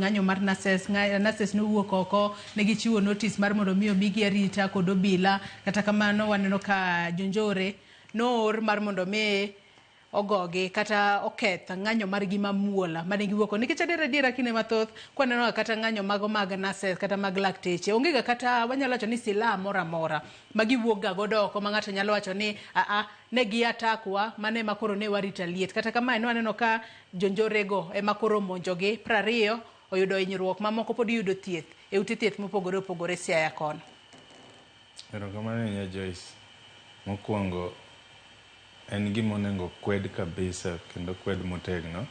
ng'anyo mar nurses. Nurses nowuok oko, ne gichiwo notice mar mondo mi omigi arita kod obila. Kata kamano waneno ka jonjore noor mar mondo mi ogogi kata oketh ng'anyo margi mamuol mane giwuok nikech adier adiera kinde mathoth kwaneno ga kata ng'anyo mago mag nurses kata mag lakteche onge ga kata wanyalo wacho ni silaha moro amora ma giwuok ga godo oko ma ng'ato nyalo wacho ni aa ne gi attack wa mano ema koro ne wa retaliate. Kata kamae ne waneno ka jonjorego ema koro omonjogi 20 oyudo hinyruok mamoko pod yudo thieth e ute thieth mopogore opogore Siaya kono. Erokamano ahinya, Joyce. Mokwongo en gima onego kwed kabisa kendo kwed motegno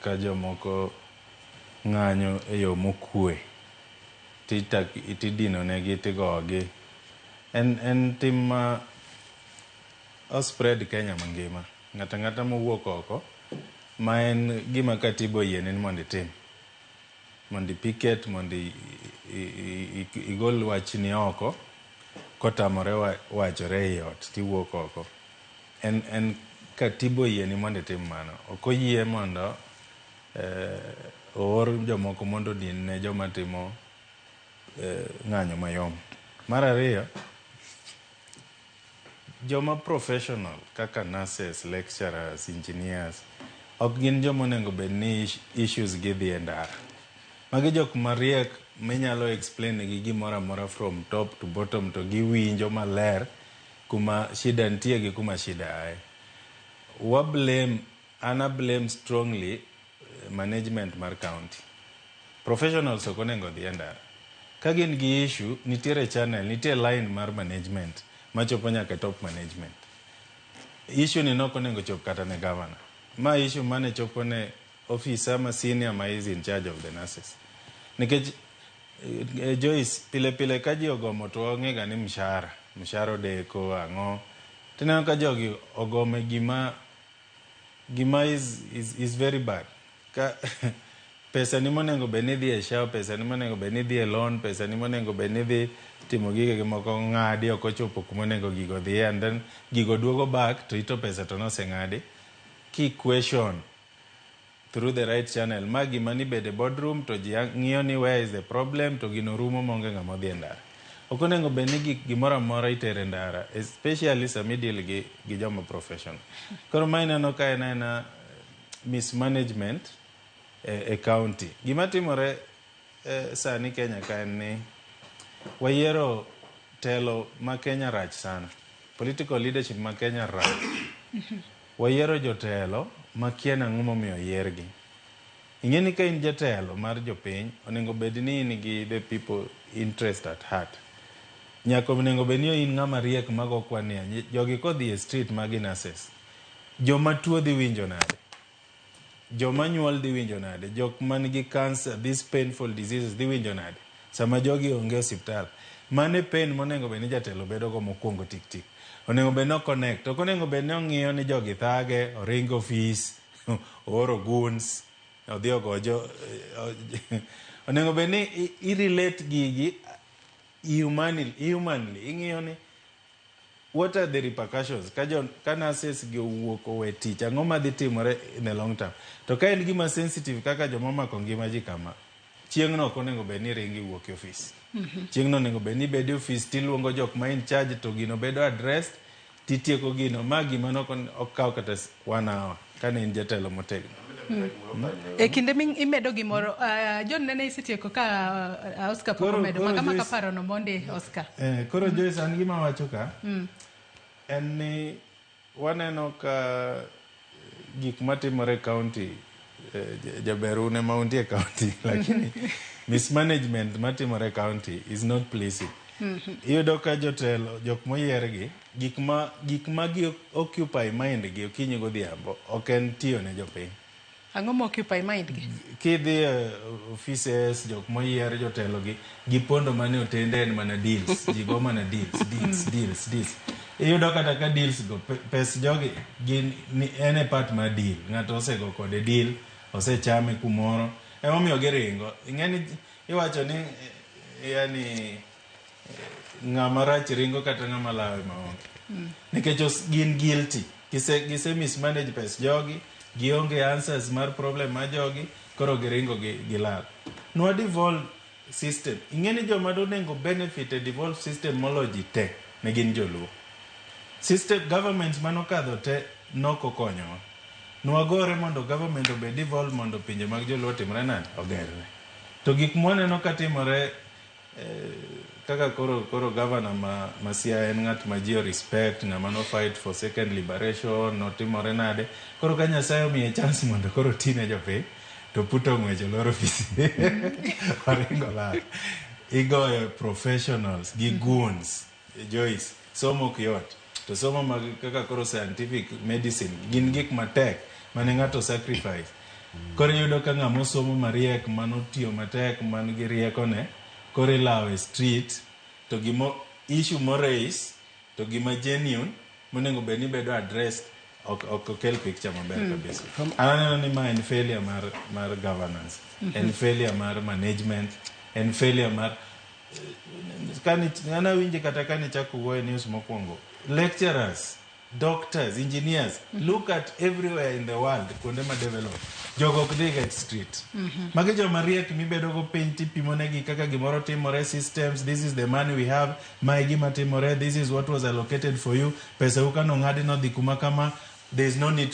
ka jomoko ng'anyo e yo mokue tidino negi tigogi. En tim ma o spread Kenya mangima. Ng'ato ang'ata mowuok oko ma en gima katiba oyieni ni mondo itim. Mondo i picket, mondo igol wachni oko kotamore wachore ei ot tiwuok oko. En katiba oyieni mondo itim mano. Ok oyie mondo oor jomoko mondo odin ne joma timo ng'anyo mayom. Mar ariyo, joma professional kaka nurses, lecturers, engineers ok gin joma onego bed ni issues gi dhi e ndara. Magi jok mariek minyalo explain negi gimoro amora from top to bottom to giwinjo maler kuma shida nitie gi kuma shida aye. Wa blame, an a blame strongly management mar county. Professionals ok onego odhi e ndara. Ka gin gi issue, nitiere channel, nitie line mar management machopo nyaka top management. Issue ni nok onego chop kata ne governor. Ma issue mane chopo ne officer ma senior ma is in charge of the nurses. Nikech Joyce, pile pile ka ji ogomo to wang'e ga ni mshahara, mshahara odeko, ang'o. Tineno ka jogi ogome gima is very bad. Ka pesa ni monego bed ni dhi e SHA, pesa ni monego bed ni dhi e loan, pesa ni monego bed ni dhi timo gige moko ng'adi ok ochopo kuma onego gigo dhiye, and then gigo duogo back to ito pesa to noseng'adi. Ki question through the right channel, ma gima ni bede boardroom to ji ng'iyo ni where is the problem to gino rumo maonge ng'ama odhi e ndara. Ok onego bed ni gimoro amora itere ndara, especially sama i deal gi joma professional. Koro ma ineno ka en aena mismanagement e county. Gima timore sani Kenya ka en ni wayiero telo ma Kenya rach sana. Political leadership ma Kenya rach. Wayiero jotelo makia nang'o momiyo oyiergi. Ing'e ni ka in jatelo mar jopiny, onego bed ni in gi the people interest at heart. Nyaka onego bed ni in ng'ama riek mago kwan niya, jogi kodhi e street magi nurses, joma tuo dhi winjo nade? Joma nyuol dhi winjo nade? Jok man gi cancer, these painful diseases dhi winjo nade? Sama jogi onge osiptal. Mano e pain monego bed ni jatelo bedo go mokwongo tik tik. Onego bed ni o connect. Ok onego bed ni ong'iyo ni jogi thage, oringo ofis, ooro goons, odhi ogo jo. Onego bed ni i relate gigi humanly, humanly. Ing'iyo ni what are the repercussions ka nurses gi owuok owe tich, ang'o madhi timore in the long term? To ka en gima sensitive kaka joma omako ngima ji kama, chieng'no ok onego bed ni ringi wuok e ofis. Chieng'no onego bed ni ibedo e ofis tiluongo jok ma in charge to gino bedo addressed titieko gino ma gima nok okaw kata one hour kane in jatelo motegno. E kinde mi imedo gimoro, John nene isetieko ka Oscar pok omedo. Koro Maka maka Joyce- paro no mondi, Oscar. Koro Joyce, an gima wacho ka en ni waneno ka gik matimore e county, jaber un ema untie e county, lakini mismanagement matimore e county is not pleasing. Iyudo ka jotelo jok moyier gi gik ma gi occupy mind gi okinyi godhiambo ok en tiyo ne jopiny. Ang'o ma occupy mind gi? Kidhi e offices jok moyier jotelo gi gipondo mane otende en mana deals, ji go mana deals, deals, deals, deals. Iyudo kata ka deals go pes jogi gin ni, en e part mar deal, ng'ato osego kode deal, osechame kumoro, emomiyo giringo. Ing'eni iwacho ni yani ng'ama rach ringo kata ng'ama lawe maonge nikech gin guilty, gise mismanage pes jogi, gionge answers mar problem mar jogi. Koro giringo gilal. Nwa devolve system. Ing'e ni joma donego benefit e devolve system molo ji te ne gin joluo. System governments manokadho te nokokonyowa. Nwagore mondo government obed devolved mondo pinje mag joluo otimre nade? Ogerre. To gik mwaneno katimore kaka koro governor ma Siaya en ng'at ma ji respect, ng'ama no fight for second liberation, notimore nade. Koro ka Nyasaye omiye chance mondo koro otine jopiny, to puto ng'wech oloro ofisi. Oringo lal. Igoyo professionals gi goons. Joyce, somo ok yot. To somo mag kaka koro scientific medicine gin gik matek mane ng'ato sacrifice. Koro iyudo ka ng'ama osomo mariek manotiyo matek man gi riekone koro ilawo e street to gimo issue mo raise to gima genuine monego bed ni bedo addressed ok okel picture maber kabisa. An aneno ni ma en failure mar governance, en failure mar management, en failure mar kani an awinje kata kani chako wuoyo e news mokwongo lecturers, doctors, engineers, look at everywhere in the world kuonde ma develop jogo ok dhiga e street. Magi joma riek mibedo go piny tipimonegi kaka gimoro timore, systems, this is the money we have, mae gima timore, this is what was allocated for you, pesa u kanong'adi nodhi kuma kama, there is no need.